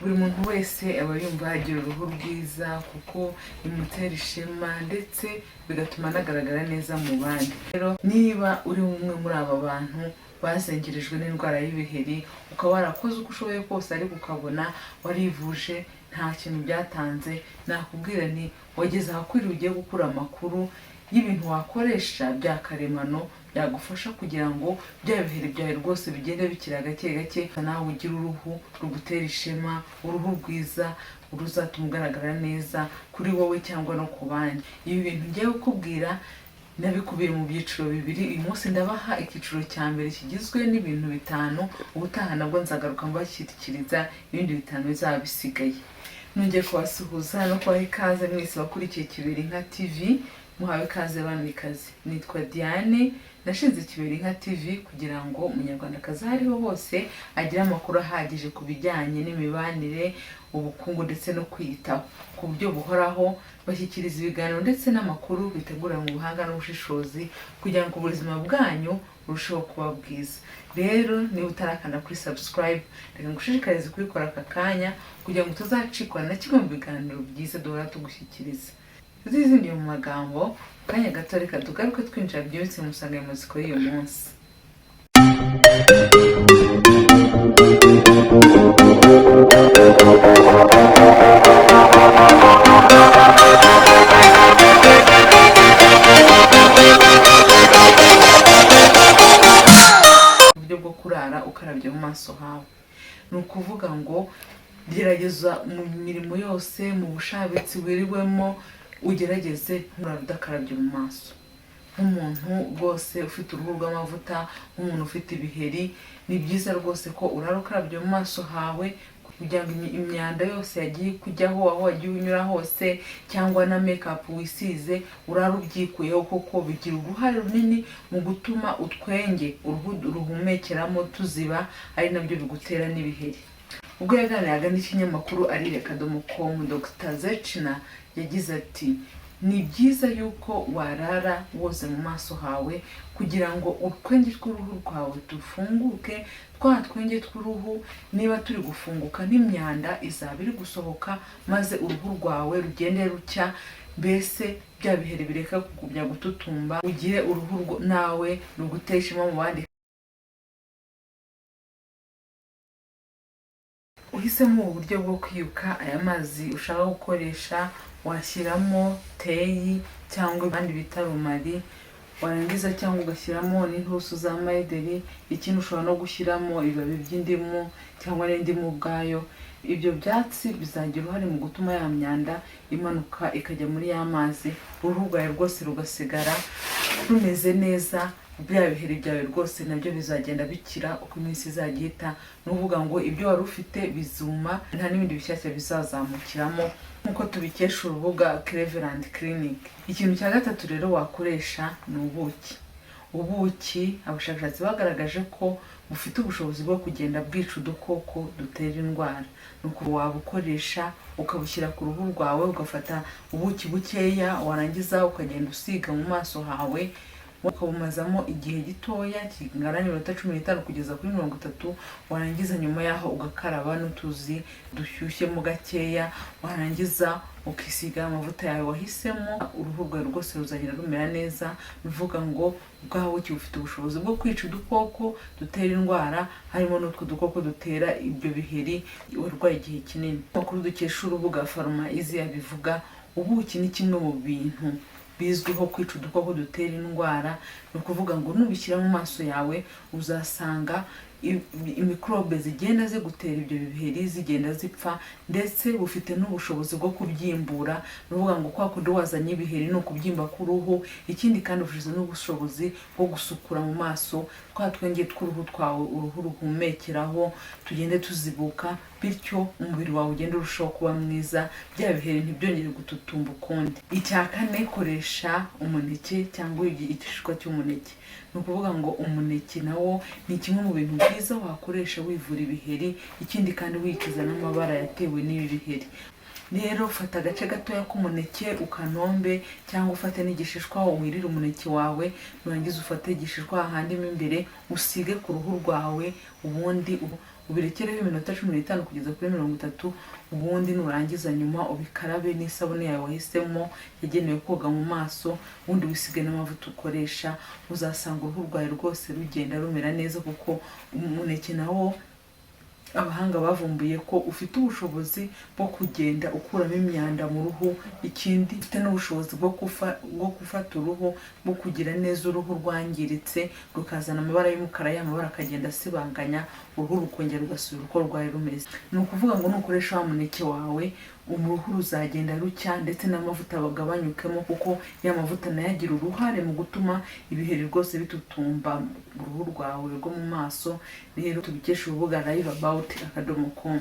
Buri muntu wese aba yumva yagira uruhu rwiza kuko bimutera ishema ndetse bigatuma anagaragara neza mu bandi. Rero niba uri umwe muri aba bantu bazengerejwe n'indwara y'ibiheri, ukaba warakoze uko ushoboye kose ariko ukabona warivuje nta kintu byatanze, nakubwira nti wageze ahakwiriye, ugiye gukura amakuru y'ibintu wakoresha bya karemano byagufasha kugira ngo bya biheri byawe rwose bigende bikira gake gake, nawe ugire uruhu rugutera ishema, uruhu rwiza ruzatuma ugaragara neza kuri wowe cyangwa no ku bandi. Ibi bintu ngiye kukubwira nabikubiye mu byiciro bibiri. Uyu munsi ndabaha icyiciro cya mbere kigizwe n'ibintu bitanu. Ubutaha nabwo nzagaruka mbashyikiriza ibindi bitanu bizaba bisigaye. Nongeye kubasuhuza no kubaha ikaze mwese bakurikiye Kiberinka TV. Muhawe ikaze bamikazi. Nitwa Diane, nashinze Kiberinka TV kugira ngo Umunyarwandakazi aho ariho hose agire amakuru ahagije ku bijyanye n'imibanire, ubukungu ndetse no kwiyitaho ku buryo buhoraho. Bashyikiriza ibiganiro ndetse n'amakuru biteguranywe ubuhanga n'ubushishozi kugira ngo ubuzima bwanyu burusheho kuba bwiza. Rero niba utarakanda kuri subscribe, reka ngushishikarize kubikora aka kanya kugira ngo utazacikwa na kimwe mu biganiro byiza duhora tugushyikiriza. Tuzizingiye mu magambo mu kanya gato, reka tugaruke twinjira byimbitse mu nsanganyamatsiko y'uyu munsi. Uburyo bwo kurara ukarabye mu maso hawe, ni ukuvuga ngo gerageza mu mirimo yose, mu bushabitsi wiriwemo, ugerageze nturare udakarabye mu maso. Nk'umuntu rwose ufite uruhu rw'amavuta, nk'umuntu ufite ibiheri, ni byiza rwose ko urara ukarabye mu maso hawe kugira ngo imyanda yose yagiye kujyaho aho wagiye unyura hose cyangwa na makeup wisize, urara ubyikuyeho, kuko bigira uruhare runini mu gutuma utwenge uruhu ruhumekeramo tuziba, ari nabyo bigutera n'ibiheri. Ubwo yaganiraga n'ikinyamakuru arire.com, Dr Zechner yagize ati: "Ni byiza yuko warara woze mu maso hawe kugira ngo utwenge tw'uruhu rwawe dufunguke. Twa twenge tw'uruhu niba turi gufunguka, n'imyanda izaba iri gusohoka, maze uruhu rwawe rugende rucya, mbese bya biheri bireka kugumya gututumba, ugire uruhu nawe rugutera ishema mu bandi." Uhisemo ubu buryo bwo kwiyuka, aya mazi ushaka gukoresha washyiramo teyi cyangwa abandi bita romarin, warangiza cyangwa ugashyiramo n'inturusu za mayideri. Ikindi, ushobora no gushyiramo ibibabi by'indimu cyangwa n'indimu ubwayo. Ibyo byatsi bizagira uruhare mu gutuma ya myanda imanuka ikajya muri ya mazi, uruhu rwawe rwose rugasigara rumeze neza. Bya biheri byawe rwose nabyo bizagenda bikira uko iminsi izajya ihita. Ni ukuvuga ngo ibyo wari ufite bizuma, nta n'ibindi bishyashya bizazamukiramo, nk'uko tubikesha urubuga Cleveland Clinic. Ikintu cya gatatu rero wakoresha ni ubuki. Ubuki abashakashatsi bagaragaje ko bufite ubushobozi bwo kugenda bwica udukoko dutera indwara. Ni uko wabukoresha ukabushyira ku ruhu rwawe, ugafata ubuki bukeya, warangiza ukagenda usiga mu maso hawe, ukabumazamo igihe gitoya kingana n'iminota 15 kugeza kuri 30, warangiza nyuma yaho ugakaraba n'utuzi dushyushyemo gakeya, warangiza ukisiga amavuta yawe wahisemo, uruhu rwawe rwose ruzagenda rumera neza. Ni ukuvuga ngo bwa buki bufite ubushobozi bwo kwica udukoko dutera indwara, harimo n'utwo dukoko dutera ibyo biheri warwaye igihe kinini. Amakuru dukesha urubuga Faruma Izi yabivuga, ubuki ni kimwe mu bintu bizwiho kwica udukoko dutera indwara. Ni ukuvuga ngo nubishyira mu maso yawe, uzasanga imikorobe zigenda zigutera ibyo biheri zigenda zipfa, ndetse bufite n'ubushobozi bwo kubyimbura. Ni ukuvuga ngo kwa kundi wazanye ibiheri ni ukubyimba k'uruhu. Ikindi kandi, bufite n'ubushobozi bwo gusukura mu maso, twa twenge tw'uruhu twawe uruhu ruhumekeraho tugende tuzibuka, bityo umubiri wawe ugende urushaho kuba mwiza, bya biheri ntibyongere gututumba ukundi. Icya kane, koresha umuneke cyangwa igishishwa cy'umuneke. Ni ukuvuga ngo umuneke nawo ni kimwe mu bintu byiza wakoresha wivura ibiheri, ikindi kandi wikiza n'amabara yatewe n'ibi biheri. Rero fata agace gatoya k'umuneke ukanombe, cyangwa ufate n'igishishwa wirire umuneke wawe, nurangiza ufate igishishwa hahandi mo imbere usige ku ruhu rwawe, ubundi Ubirekereho iminota 15 kugeza kuri 30. Ubundi nurangiza nyuma ubikarabe n'isabune yawe wahisemo yagenewe koga mu maso, ubundi wisige n'amavuta ukoresha. Uzasanga uruhu rwawe rwose rugenda rumera neza, kuko umuneke nawo abahanga bavumbuye ko ufite ubushobozi bwo kugenda ukuramo imyanda mu ruhu. Ikindi, ufite n'ubushobozi bwo gufata uruhu, bwo kugira neza uruhu rwangiritse, rukazana amabara y'umukara, ya mabara akagenda asibanganya, uruhu rukongera rugasubira uko rwari rumeze. Ni ukuvuga ngo nukoresha wa muneke wawe, uruhu ruzagenda rucya, ndetse n'amavuta bagabanyukemo, kuko ya mavuta nayo agira uruhare mu gutuma ibiheri rwose bitutumba mu ruhu rwawe rwo mu maso. Rero tubikesha urubuga liveabout.com.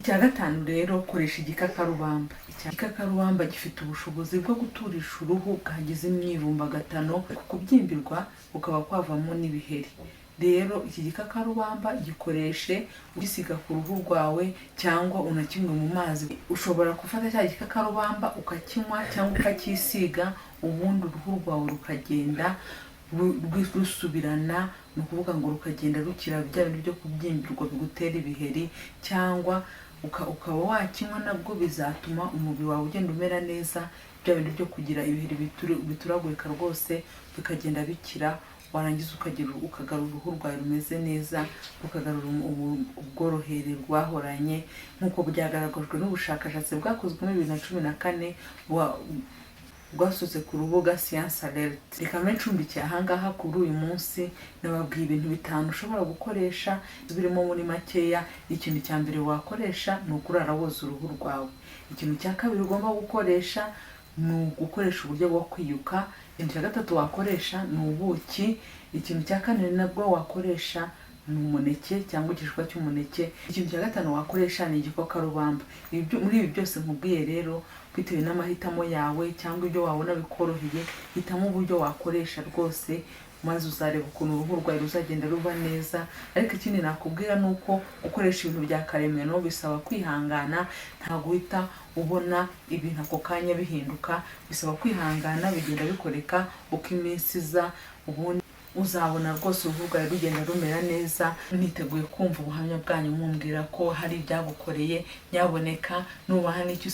Icya gatanu rero, koresha igikakarubamba. Igikakarubamba gifite ubushobozi bwo guturisha uruhu bwagize imyivumbagatanyo, kubyimbirwa, bukaba kwavamo n'ibiheri. Rero iki gikakarubamba gikoreshe ugisiga ku ruhu rwawe cyangwa unakinywe mu mazi. Ushobora gufata cya gikakarubamba ukakinywa cyangwa ukacyisiga, ubundi uruhu rwawe rukagenda rusubirana. Ni ukuvuga ngo rukagenda rukira bya bindi byo kubyimbirwa bigutera ibiheri, cyangwa ukaba wakinywa, nabwo bizatuma umubiri wawe ugenda umera neza, bya bindi byo kugira ibiheri bituragurika rwose bikagenda bikira. Warangiza ukagira ukagarura uruhu rwawe rumeze neza, rukagarura ubworohere rwahoranye, nk'uko byagaragajwe n'ubushakashatsi bwakozwe muri 2014 bwasohotse ku rubuga Science Alert. Reka mbe ncumbikiye ahangaha kuri uyu munsi. Nababwiye ibintu bitanu ushobora gukoresha birimo muri makeya. Ikintu cya mbere wakoresha ni ukurara woza uruhu rwawe. Ikintu cya kabiri ugomba gukoresha ni ugukoresha uburyo bwo kwiyuka. Ikintu cya gatatu wakoresha ni ubuki. Ikintu cya kane nabwo wakoresha ni umuneke cyangwa igishishwa cy'umuneke. Ikintu cya gatanu wakoresha ni igikakarubamba. Muri ibi byose nkubwiye rero, bitewe n'amahitamo yawe cyangwa ibyo wabona bikoroheye, hitamo uburyo wakoresha rwose, maze uzareba ukuntu uruhu rwawe ruzagenda ruba neza. Ariko ikindi nakubwira ni uko gukoresha ibintu bya karemano bisaba kwihangana. Ntabwo uhita ubona ibintu ako kanya bihinduka, bisaba kwihangana, bigenda bikoreka uko iminsi iza, ubundi uzabona rwose uruhu rwawe rugenda rumera neza. Niteguye kumva ubuhamya bwanyu mumbwira ko hari ibyagukoreye. Nyaboneka nubaha n'icyo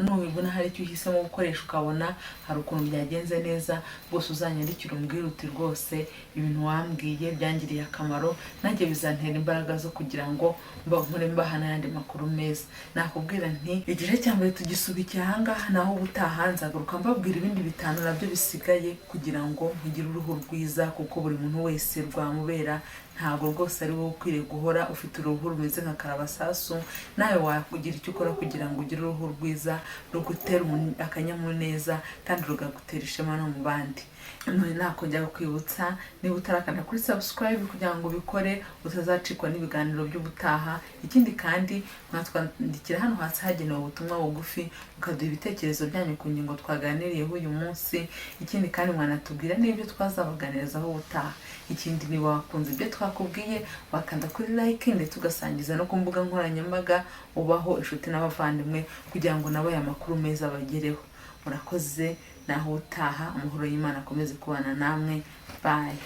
nubibona hari icyo uhisemo gukoresha, ukabona hari ukuntu byagenze neza, rwose uzanyandikire umbwire uti: "Rwose ibintu wambwiye byangiriye akamaro." Nanjye bizantera imbaraga zo kugira ngo nkore mbaha n'ayandi makuru meza. Nakubwira nti igice cya mbere tugisubikiye ahangaha, naho ubutaha nzagaruka mbabwira ibindi bitanu nabyo bisigaye kugira ngo mugire uruhu rwiza, kuko buri muntu wese rwamubera. Ntabwo rwose ari wowe ukwiriye guhora ufite uruhu rumeze nka karabasasu. Nawe wakugira icyo ukora kugira ngo ugire uruhu rwiza rugutera akanyamuneza kandi rukagutera ishema no mu bandi. None nakongera kukwibutsa, niba utarakanda kuri subscribe, kugira ngo ubikore utazacikwa n'ibiganiro by'ubutaha. Ikindi kandi, mwatwandikira hano hasi hagenewe ubutumwa bugufi, mukaduha ibitekerezo byanyu ku ngingo twaganiriyeho uyu munsi. Ikindi kandi, mwanatubwira n'ibyo twazabaganirizaho ubutaha. Ikindi, niba wakunze ibyo twakubwiye, wakanda kuri like ndetse ugasangiza no ku mbuga nkoranyambaga ubaho inshuti n'abavandimwe, kugira ngo nabo aya makuru meza bagereho. Murakoze, naho utaha. Amahoro y'Imana akomeze kubana namwe. Bye.